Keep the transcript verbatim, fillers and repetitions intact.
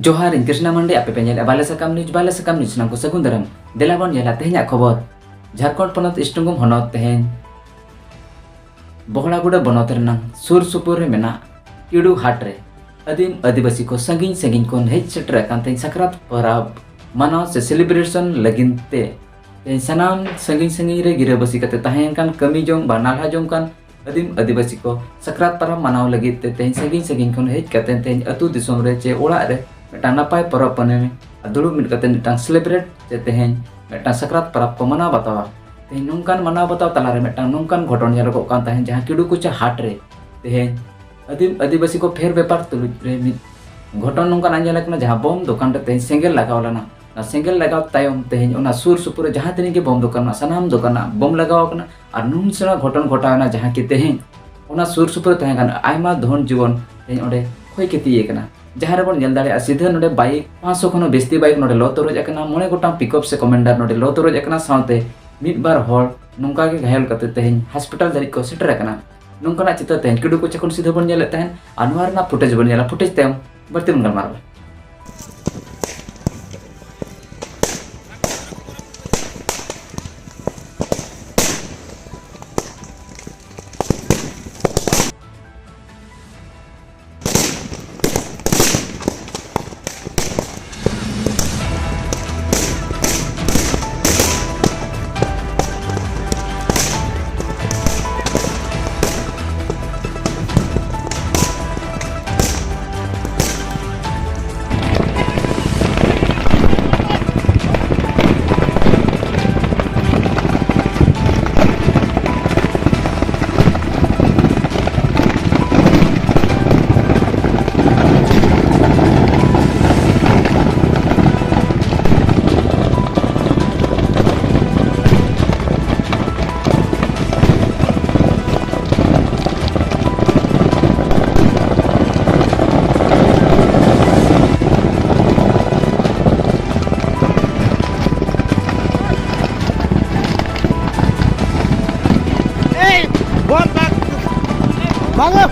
ᱡᱚᱦᱟᱨ, ᱤᱧ ᱠᱨᱤᱥᱱᱟ ᱢᱟᱱᱰᱤ, ᱟᱯᱮ ᱯᱮ ᱧᱮᱞᱮᱫᱼᱟ ᱵᱟᱞᱮ ᱥᱟᱠᱟᱢ ᱱᱤᱭᱩᱡᱽ᱾ ᱵᱟᱞᱮ ᱥᱟᱠᱟᱢ ᱱᱤᱭᱩᱡᱽ ᱥᱟᱱᱟᱢ ᱠᱚ ᱥᱟᱹᱜᱩᱱ ᱫᱟᱨᱟᱢ᱾ ᱫᱮᱞᱟ ᱵᱚᱱ ᱧᱮᱞᱟ ᱛᱮᱦᱮᱧᱟᱜ ᱠᱷᱚᱵᱚᱨ᱾ ᱡᱷᱟᱲᱠᱷᱚᱸᱰ ᱯᱚᱱᱚᱛ ᱤᱥᱴᱩᱝᱜᱩᱢ ᱦᱚᱱᱚᱛ ᱛᱮᱦᱮᱧ ᱵᱚᱦᱲᱟᱜᱩᱰᱟᱹ ᱵᱚᱱᱚᱛ ᱨᱮᱱᱟᱜ ᱥᱩᱨ ᱥᱩᱯᱩᱨ ᱨᱮ ᱢᱮᱱᱟᱜ ᱠᱤᱰᱩ ᱦᱟᱴ ᱨᱮ ᱟᱹᱫᱤᱢ ᱟᱹᱫᱤᱵᱟᱹᱥᱤ ᱠᱚ ᱥᱟᱺᱜᱤᱧ ᱥᱟᱺᱜᱤᱧ ᱠᱷᱚᱱ ᱦᱮᱡ ᱥᱮᱴᱮᱨ ᱟᱠᱟᱱ ᱛᱮᱦᱮᱧ ᱥᱟᱠᱨᱟᱛ ᱯᱚᱨᱚᱵᱽ ᱢᱟᱱᱟᱣ ᱥᱮ ᱥᱮᱞᱤᱵᱨᱮᱥᱚᱱ ᱞᱟᱹᱜᱤᱫ ᱛᱮ ᱛᱮᱦᱮᱧ ᱥᱟᱱᱟᱢ ᱥᱟᱺᱜᱤᱧ ᱥᱟᱺᱜᱤᱧ ᱨᱮ ᱜᱤᱨᱟᱹᱵᱟᱹᱥᱤ ᱠᱟᱛᱮ ᱛᱟᱦᱮᱸ ᱠᱟᱱ ᱠᱟᱹᱢᱤ ᱡᱚᱝ ᱵᱟ ᱱᱟᱞᱦᱟ ᱡᱚᱝ ᱠᱟᱱ ᱟᱹᱫᱤᱢ ᱟᱹᱫᱤᱵᱟᱹᱥᱤ ᱠᱚ ᱥᱟᱠᱨᱟᱛ ᱯᱚᱨᱚᱵᱽ ᱢᱟᱱᱟᱣ ᱞᱟᱹᱜᱤᱫ ᱛᱮ ᱛᱮᱦᱮᱧ ᱥᱟᱺᱜᱤᱧ ᱥᱟᱺᱜᱤᱧ ᱠᱷᱚᱱ ᱦᱮᱡ ᱠᱟᱛᱮ ᱛᱮᱦᱮᱧ ᱟᱹᱛᱩ ᱫᱤᱥᱚᱢ ᱨᱮ ᱪᱮ ᱚᱲᱟᱜ ᱨᱮ ᱢᱤᱫᱴᱟᱝ ᱱᱟᱯᱟᱭ ᱯᱚᱨᱚᱵᱽ ᱯᱩᱱᱟᱹᱭ ᱟᱨ ᱫᱩᱲᱩᱵ ᱢᱤᱫ ᱠᱟᱛᱮ ᱢᱤᱫᱴᱟᱝ ᱥᱮᱞᱤᱵᱨᱮᱴ ᱪᱮ ᱛᱮᱦᱮᱧ ᱢᱤᱫᱴᱟᱝ ᱥᱟᱠᱨᱟᱛ ᱯᱚᱨᱚᱵᱽ ᱠᱚ ᱢᱟᱱᱟᱣ ᱵᱟᱛᱟᱣᱟ᱾ ᱛᱮᱦᱮᱧ ᱱᱚᱝᱠᱟᱱ ᱢᱟᱱᱟᱣ ᱵᱟᱛᱟᱣ ᱛᱟᱞᱟᱨᱮ ᱢᱤᱫᱴᱟᱝ ᱱᱚᱝᱠᱟᱱ ᱜᱷᱚᱴᱚᱱ ᱧᱮᱞᱚᱜᱚᱜ ᱠᱟᱱ ᱛᱟᱦᱮᱸᱫ, ᱡᱟᱦᱟᱸ ᱠᱤᱰᱩ ᱠᱚᱪᱟ ᱦᱟᱴ ᱨᱮ ᱛᱮᱦᱮᱧ ᱟᱹᱫᱤᱢ ᱟᱹᱫᱤᱵᱟᱹᱥᱤ ᱠᱚ ᱯᱷᱮᱨ ᱵᱮᱯᱟᱨ ᱛᱩᱞᱩᱡ ᱨᱮ ᱢᱤᱫ ᱜᱷᱚᱴᱚᱱ ᱱᱚᱝᱠᱟᱱᱟᱜ ᱧᱮᱞ ᱟᱠᱟᱱᱟ, ᱡᱟᱦᱟᱸ ᱵᱳᱢ ᱫᱚᱠᱟᱱ ᱨᱮ ᱛᱮᱦᱮᱧ ᱥᱮᱸᱜᱮᱞ ᱞᱟᱜᱟᱣ ᱞᱮᱱᱟ᱾ ᱚᱱᱟ ᱥᱮᱸᱜᱮᱞ ᱞᱟᱜᱟᱣ ᱛᱟᱭᱚᱢ ᱛᱮᱦᱮᱧ ᱚᱱᱟ ᱥᱩᱨ ᱥᱩᱯᱩᱨ ᱨᱮ ᱡᱟᱦᱟᱸ ᱛᱤᱱᱟᱹᱜ ᱜᱮ ᱵᱳᱢ ᱫᱚᱠᱟᱱ ᱢᱮᱱᱟᱜᱼᱟ, ᱥᱟᱱᱟᱢ ᱫᱚᱠᱟᱱ ᱨᱮᱱᱟᱜ ᱵᱳᱢ ᱞᱟᱜᱟᱣ ᱟᱠᱟᱱᱟ᱾ ᱟᱨ ᱱᱩᱱ ᱥᱮᱬᱟ ᱜᱷᱚᱴᱚᱱ ᱜᱷᱚᱴᱟᱣ ᱮᱱᱟ, ᱡᱟᱦᱟᱸ ᱠᱤ ᱛᱮᱦᱮᱧ ᱚᱱᱟ ᱥᱩᱨ ᱥᱩᱯᱩᱨ ᱨᱮ ᱛᱟᱦᱮᱸ ᱠᱟᱱ ᱟᱭᱢᱟ ᱫᱷᱚᱱ ᱡᱤᱵᱚᱱ ᱛᱮᱦᱮᱧ ᱚᱸᱰᱮ ᱠᱷᱚᱭ ᱠᱷᱚᱛᱤ ᱟᱠᱟᱱᱟ᱾ ᱡᱟᱦᱟᱸ ᱨᱮᱵᱚᱱ ᱧᱮᱞ ᱫᱟᱲᱮᱭᱟᱜᱼᱟ, ᱥᱤᱫᱷᱟᱹ ᱱᱚᱰᱮ ᱵᱟᱭᱤᱠ, ᱯᱟᱸᱪᱥᱚ ᱠᱷᱚᱱ ᱦᱚᱸ ᱵᱮᱥᱤ ᱵᱟᱭᱤᱠ ᱱᱚᱰᱮ ᱞᱚ ᱛᱚᱨᱚᱡ ᱟᱠᱟᱱᱟ, ᱢᱚᱬᱮ ᱜᱚᱴᱟᱝ ᱯᱤᱠᱟᱯ ᱥᱮ ᱠᱚᱢᱟᱱᱰᱟᱨ ᱱᱚᱰᱮ ᱞᱚ ᱛᱚᱨᱚᱡ ᱟᱠᱟᱱᱟ, ᱥᱟᱶᱛᱮ ᱢᱤᱫ ᱵᱟᱨ ᱦᱚᱲ ᱱᱚᱝᱠᱟ ᱜᱮ ᱜᱷᱟᱭᱮᱞ ᱠᱟᱛᱮ ᱛᱮᱦᱮᱧ ᱦᱚᱥᱯᱤᱴᱟᱞ ᱫᱷᱟᱹᱨᱤᱡ ᱠᱚ ᱥᱮᱴᱮᱨ ᱟᱠᱟᱱᱟ᱾ ᱱᱚᱝᱠᱟᱱᱟᱜ ᱪᱤᱛᱟᱹᱨ ᱛᱮᱦᱮᱧ ᱠᱤᱰᱩ ᱠᱚᱪᱟ ᱠᱷᱚᱱ ᱥᱤᱫᱷᱟᱹ ᱵᱚᱱ ᱧᱮᱞᱮᱫ ᱛᱟᱦᱮᱸᱫ, ᱟᱨ ᱱᱚᱣᱟ ᱨᱮᱱᱟᱜ ᱯᱷᱩᱴᱮᱡᱽ ᱵᱚᱱ ᱧᱮᱞᱟ᱾ ᱯᱷᱩᱴᱮᱡᱽ ᱛᱟᱭᱚᱢ ᱵᱟᱹᱲᱛᱤ ᱵᱚᱱ ᱜᱟᱞᱢᱟᱨᱟᱣᱟ᱾ Hey, one back. Bangla,